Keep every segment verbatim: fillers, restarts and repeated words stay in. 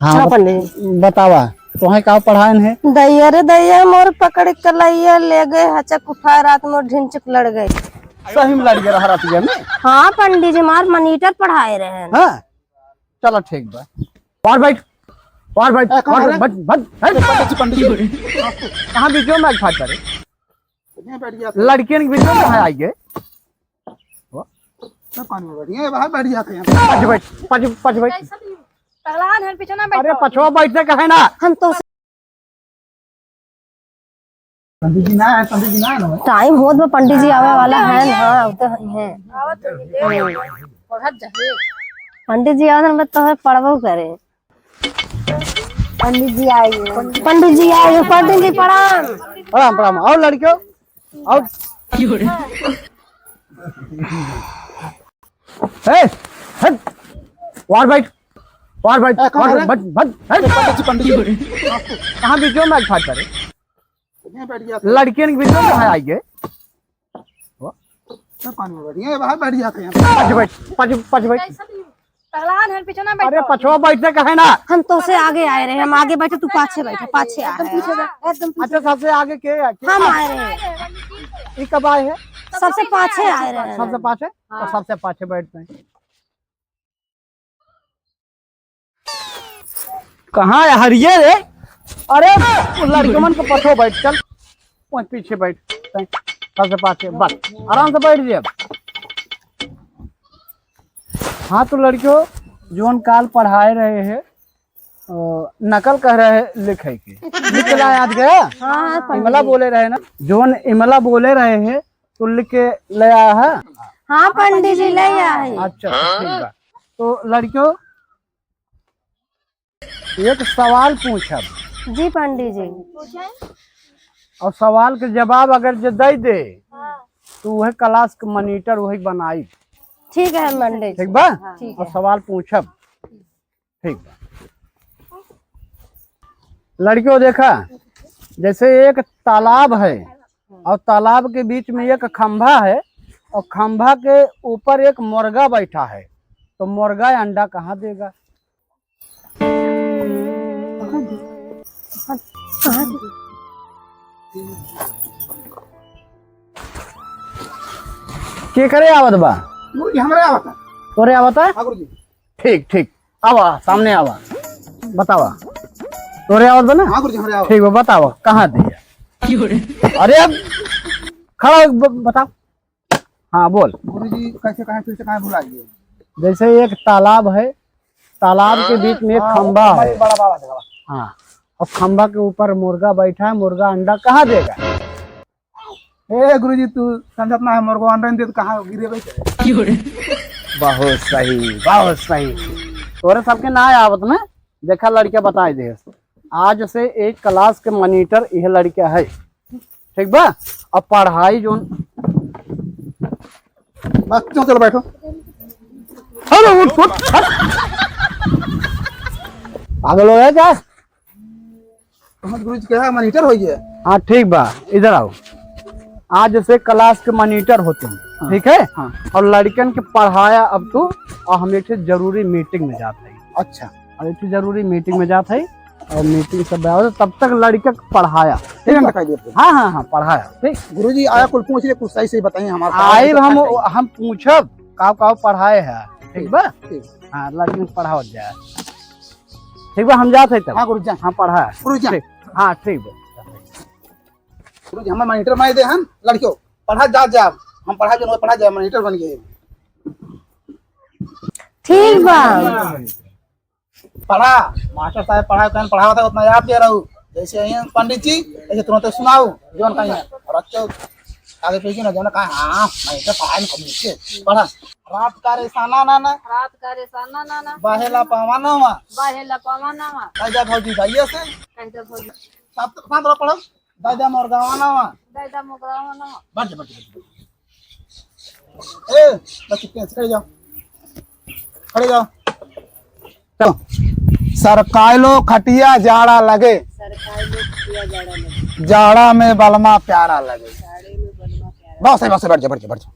हाँ, हाँ, बत-, पंडित जी। बतावा, तोहे का पढ़ाएन है? दैया रे दैया, मोर पकड़ के लैया ले गए, हचक उठाए रात में ढिनचक लड़ गए। सही में लड़ गए रहा रात में? हाँ पंडित जी, हमार मनीटर पढ़ाए रहे हैं। हाँ, चलो ठीक बा। और बैठ, और बैठ, ए, कहाँ और है? बैठ, बैठ, बैठ। पंडित जी, पंडित जी। कहाँ बीच में बैठ जाते? ये बैठ गया था। लड़कियन के बीच में कहाँ आई गए? सब पानी में बैठ गए, बाहर बैठ जाते हैं। पाछे बैठ, पाछे, पाछे बैठ। कैसे भी पगलान है, पीछे ना बैठो। अरे, पछवा बैठते कहे ना। हम तो पंडित जी ना है, पंडित जी ना है ना। टाइम होत बा, पंडित जी आवे वाला है ना। हाँ, वो तो है। आवत होंगे, पढ़त जाए। पंडित जी आवत हैं, बस तोहरे पढ़बो करे। पंडित जी आए हैं। पंडित जी आए हैं, पंडित जी प्रणाम। प्रणाम, प्रणाम। आओ लड़कियों, आओ। ए, हट। वार बैठ, वार बैठ, ए, कहाँ वार है? बैठ, बैठ, हट। पंडित जी, पंडित जी। कहाँ बीच में बैठ फाट करे? ये बैठ गया था। लड़कियन के बीच में कहाँ आई गए? सब पानी में बैठ गए, बाहर बैठ जाते हैं। पाछे बैठ, पाछे, पाछे बैठ। कैसे भी पगलान है, पीछे ना बैठो। अरे, पछवा बैठते कहे ना। हम तो से आगे आए रहे, हम आगे बैठे, तू पाछे बैठे, पाछे आ। एकदम पीछे बैठ, एकदम पीछे। अच्छा, सबसे आगे के, के हम आए रहे। ये कब आए हैं? सबसे पाछे आए रहे। सबसे पाछे? तो हाँ। सबसे पाछे बैठते हैं। कहाँ है हरिये रे? अरे, वो लड़के मन के पछो बैठ, चल। वहीं पीछे बैठ, सबसे पाछे, बस, आराम से बैठ जाए। हाँ, तो लड़कियों, जोन काल पढ़ाए रहे हैं, अ, नकल कह रहे हैं, लिखे के। लिख के लाए आज गया? हाँ, हाँ, इमला पंडित। बोले रहे ना, जोन इमला बोले रहे हैं, तो लिख के ले आया है? हाँ, पंडित जी, ले आए। अच्छा, ठीक बा। तो लड़कियों, एक सवाल पूछब। जी पंडित जी। और सवाल के जवाब अगर जे दे दे, हाँ। तो वह क्लास के मॉनिटर वही बनाई। ठीक है पंडित जी। ठीक बा? हाँ। ठीक और है। सवाल पूछब। ठीक बा। लड़कियों देखा, जैसे एक तालाब है और तालाब के बीच में एक खंभा है और खंभा के ऊपर एक मुर्गा बैठा है, तो मुर्गा अंडा कहाँ देगा? के करे आवत बा? गुरुजी, हमरे आवत है। तोरे आवत है? हाँ, गुरुजी। ठीक, ठीक। आवा, सामने आवा। बतावा। तोरे आवत बा ना? हाँ, गुरुजी, हमरे आवत। ठीक बा, बतावा। कहाँ दे? अरे, अब खड़ा हो, ब-, बताओ। हाँ, बोल। गुरुजी, कैसे कहें, फिर से कहें, भुला गए। जैसे एक तालाब है, तालाब के बीच में एक हाँ, खंभा है। बड़ा बाबा से बाबा। हाँ, और खंभा के ऊपर मुर्गा बैठा है, मुर्गा अंडा कहाँ देगा? ए गुरुजी, तू समझत ना है, मुर्गा अंडा नहीं दे तो कहाँ गिरे बैठे? बहुत सही, बहुत सही। तोरे सबके ना आवत ना, देखा लड़का बताई दे। आज से एक क्लास के मॉनिटर यह लड़का है। ठीक बा? अब पढ़ाई जोन। बस, चलो, चलो, बैठो। अरे, उठ, उठ, हट। पागल हो गया क्या? समझ गुरुजी क्या है, मॉनिटर हो गया। हाँ, ठीक बा, इधर आओ। आज से क्लास के मॉनिटर हो तुम, हाँ। ठीक है? हाँ। और लड़कन के पढ़ाया अब तू, और हम एक ठे जरूरी मीटिंग में जात हई। अच्छा। और एक ठे जरूरी मीटिंग में जात हई, और मीटिंग सब बा, तब तक लड़का के पढ़ाया। ठीक है? पढ़ाई देते हैं। हाँ, हाँ, हाँ, पढ़ाया, ठीक। गुरुजी, आया कुल पूछ ले, कुछ सही सही बताइए हमारे साथ, आइब तो हम, पढ़ाई। हम पूछब, काव काव पढ़ाए है, ठीक बा? ठीक। हाँ, लड़कन के पढ़ावत जाए। ठीक बा, हम जात हई तब। हाँ, गुरुजी, जा। हाँ, पढ़ाए। गुरुजी, जा। ठीक। हाँ, ठीक बा। गुरुजी, हमार मॉनिटर बनाई दे हम, लड़कियों, पढ़ा जा, जा। हम पढ़ा जो, पढ़ा जा, मॉनिटर बन गए। ठीक बा। पढ़ा, मास्टर साहब पढ़ा, कहन पढ़ावत है, उतना याद दे रहू। जैसे आई पंडित जी, ऐसे तुरंत सुनाऊ, जोन कहीं है। और अच्छे आगे पीछे ना, जोन कहा, हाँ, मॉनिटर पढ़ाई में कमी है। पढ़ा। रात का रे साना नाना। रात का रे साना नाना। बाहेला पवनवा। बाहेला पवनवा। कह जा भौजी जाइए से। कह जा भौजी। साथ, साथ रहो, पढ़ो। दादा मोर गावा नावा। दादा मोर गावा नावा। बैठ जा, बैठ जा, बैठ जा। ए, बच्चे, खड़े जाओ। खड़े जाओ। चलो। सरकायलो खटिया जाड़ा लगे। सरकायलो खटिया जाड़ा लगे। जाड़ा में बलमा प्यारा लगे। जाड़े में बलमा प्यारा। बस, बस, बैठ जा, बैठ जा, बैठ जा।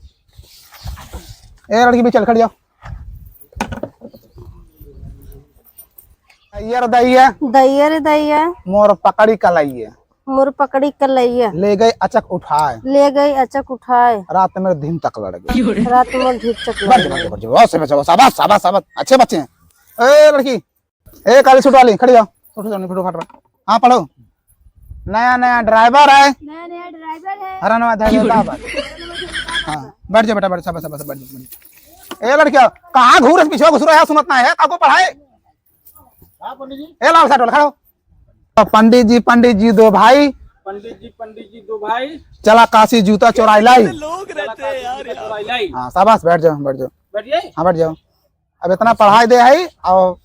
ए, लड़की भी चल, खड़ी जाओ। दैया रे दैया। दैया रे दैया। मोर पकड़ी कलैया। मोर पकड़ी कलैया। ले गए अचक उठाए। ले गए अचक उठाए। रात में ढिंचक लड़ गए। रात में ढिंचक लड़ गए। बढ़ जा, बढ़ जा, बढ़ जा। बहुत सही बच्चा, शाबाश, शाबाश, शाबाश। अच्छे बच्चे हैं। ए लड़की, ए काली सूट वाली, खड़ी हो। सूट वाली, फोटो फाट रहा। हाँ, पढ़ो। नया नया ड्राइवर है। नया नया ड्राइवर है। हरा नवा ध्यान देता है। हाँ, बैठ जाओ बेटा, बैठ, शाबाश, शाबाश, बैठ जाओ, बैठ जाओ। ए लड़किया, कहाँ घूर पीछे घुस रहा है, सुनत ना है, काको पढ़ाए। हाँ, पंडित जी। ए लाल शर्ट वाला, खड़ा हो। तो पंडित जी, पंडित जी दो भाई। पंडित जी, पंडित जी दो भाई। चला काशी जूता चोराई लाई। लोग रहते हैं यार, यार। हाँ, शाबाश, बैठ जाओ, बैठ जाओ। बैठ जाए? हाँ, बैठ जाओ। अब इतना पढ़ाई दे है और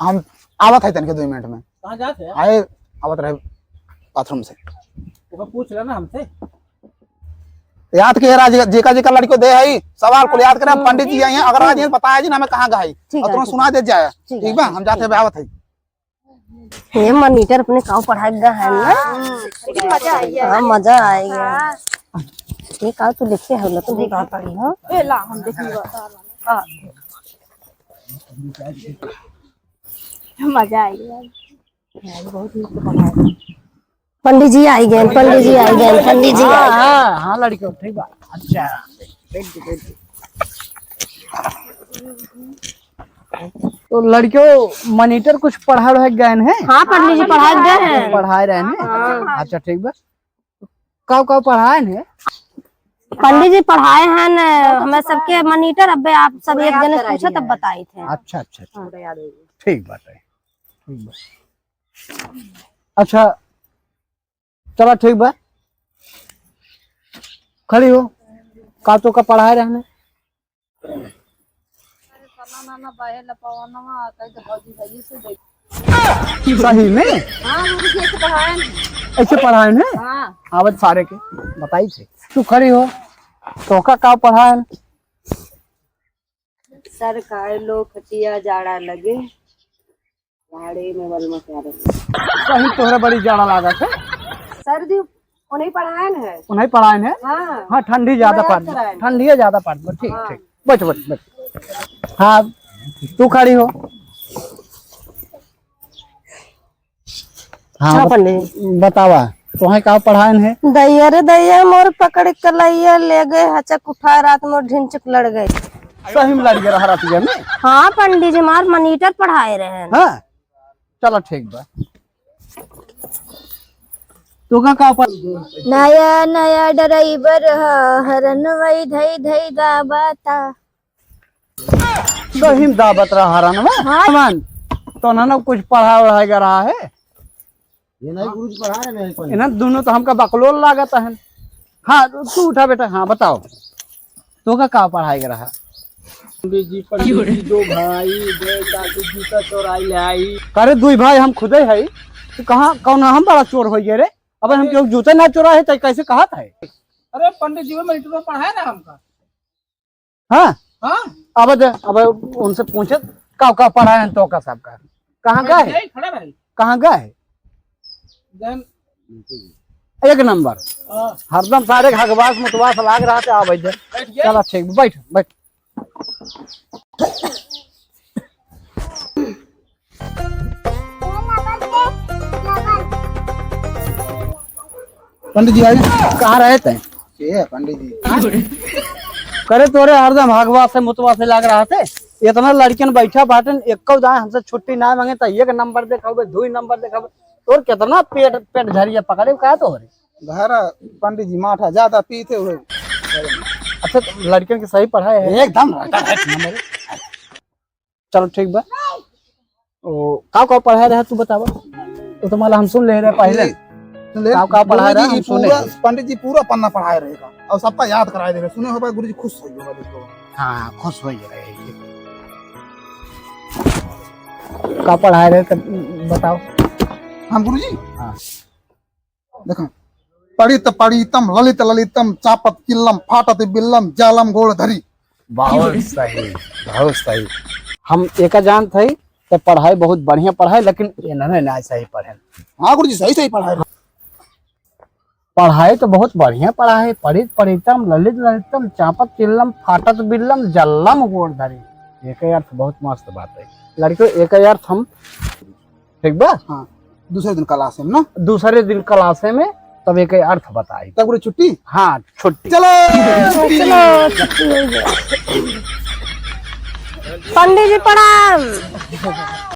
हम आवत है तनके दो मिनट में। कहाँ जात है? आए, आवत रहे बाथरूम से। ओका पूछ लेना हमसे। याद के राज, जेका जेका लड़को दे है, सवाल को याद करें, हाँ, पंडित जी ठीक, आई हैं, ठीक, अगर आज ठीक। ये बताया जी ना हमें कहाँ गए, ठीक और है, तुरंत ठीक सुना है। दे जाए। ठीक ठीक है, बा, ठीक हम जाते है। हैं, आवत है। ये मॉनिटर अपने काव पढ़ाएगा है ना? हाँ, लेकिन मजा आएगा। हाँ, मजा आएगा। हाँ। ये काव तू लिखे हो ना, तू भी काव पढ़ी हो? ए ला, हम देखी बा। हाँ। मजा आएगा। पंडित जी आई गए, पंडित जी आई गए, पंडित जी हाँ, आई गए। हाँ, हाँ, लड़कियों, ठीक बा। अच्छा, ठीक, ठीक, ठीक। तो लड़कियों, मॉनिटर कुछ पढ़ा रहे गए हैं? हाँ, पंडित जी पढ़ा गए हैं। पढ़ाए रहे हैं? हाँ। अच्छा, ठीक बा। काव काव पढ़ाए हैं? पंडित जी पढ़ाए हैं न, हमें सबके मॉनिटर, अबे आप सब एक जने पूछो तब बताई थे। अच्छा, अच्छा, अच्छा। हाँ। ठीक बात है, ठीक बात। अच्छा, चला ठीक बा, खड़ी हो। का तो का पढ़ाए रहने? अरे, फलाना ना बाहे लपवाना, कह के भौजी भैया से देख। सही में? हाँ, गुरु जी ऐसे पढ़ाए हैं। ऐसे पढ़ाए हैं? हाँ। आवत सारे के बताई थे। तू खड़ी हो, तोका का पढ़ाए? सरकार लो खटिया जाड़ा लगे। झाड़े में बलमा क्या रहे? सही तोहरा बड़ी जाड़ा लागत है। सर जी, उन्हीं पढ़ाएन है। उन्हीं पढ़ाएन है? हाँ। हाँ, ठंडी ज्यादा पड़त बा। ठंडी ज्यादा पड़त बा। ठीक, हाँ। ठीक। बैठ, बैठ, बैठ। हाँ, तू खड़ी हो। हाँ, हाँ, बत-, पंडित जी। बतावा, तोहे का पढ़ाएन है? दैया रे दैया, मोर पकड़ कलैया, ले गए हचक उठाए, रात मोर ढिंचक लड़ गए। सही में लड़ गए रहा रतिया में? हाँ पंडित जी, हमार मॉनिटर पढ़ाए रहे। हाँ, चलो ठीक बा। तोका का पढ़- नया नया ड्राइवर ह, हरन वही धई धई दाबाता। सही में दाबत रहा हरन में? हाँ। मन, तो ना, ना कुछ पढ़ा वढ़ाई कर रहा है? ये नहीं गुरुजी पढ़ा रहे हैं, कोई इन्हन दोनों तो हमका बकलोल लागत है। हाँ, तू उठा बेटा, हाँ बताओ, तोका का पढ़ाई कर रहा? पंडित जी, पंडित जी, दो भाई, दो चार के जूता चोराई ले आई। अरे दुई भाई हम खुदे है, तू कहाँ, कौन हम बड़ा चोर हो गए रे? अब हम क्यों जूता ना चोरा है, तो कैसे कहा था? अरे पंडित जी, वो मॉनिटर पढ़ाया ना हमका। हाँ? हाँ? अब दे, अब उनसे पूछे, का, का पढ़ाए हैं तोका सबका? कहाँ गए? यही खड़ा रही। कहाँ गए? जन एक नंबर। हाँ। हरदम सारे हगवास मुतवास लाग रहा थे, आ भाई दे। बैठ गए? चला ठीक, बैठ, बैठ। पंडित जी आए। कहाँ रहे थे? ये पंडित जी। करे तोरे हरदम हगवा से मुतवा से लाग रहा थे। इतना लड़कियन बैठा बाटन, एक्को दाएं हमसे छुट्टी ना मांगे, तो एक नंबर देखावे, दुई नंबर देखावे। तोर कितना पेट, पेट झरिया पकड़े, का तोरे? घर पंडित जी माठा ज्यादा पीते हुए। अच्छा, तो लड़कियन के सही पढ़ाए है? एकदम रटा है नंबर। चलो ठीक बा। ओ, का का पढ़ाए रहे तू बतावा? वो तो माला हम सुन ले रहे पहले। सुन ले, का का पढ़ाए रहे गुरुजी हम सुने। पूरा, पंडित जी पूरा पन्ना पढ़ाए रहेगा और सबका याद कराए दे रहे। सुने हो भाई, गुरुजी खुश हो गए देखो। हाँ, खुश हो गए। का पढ़ाए रहे तब बताओ। हम गुरुजी? हाँ। देखो, पड़ित पड़ितम ललित ललितम चापत किल्लम फाटत बिल्लम जालम गोड़ धरी। बहुत सही, बहुत सही। हम एका जानत हई, तो पढ़ाई बहुत बढ़िया पढ़ाई, लेकिन इन्हने ना सही पढ़े। हाँ गुरुजी, सही सही पढ़ाई। पढ़ाई तो बहुत बढ़िया पढ़ाई, पड़ित पड़ितम ललित ललितम चापत किल्लम फाटत बिल्लम जल्लम गोड़ धरी। एके अर्थ बहुत मस्त बात है। लड़कियों, एक अर्थ हम, ठीक बा? हाँ, दूसरे दिन class में ना? दूसरे दिन class में तब एक अर्थ बताई। तब बोले छुट्टी? हाँ, छुट्टी। चलो। चलो, छुट्टी हो गया। पंडित जी प्रणाम।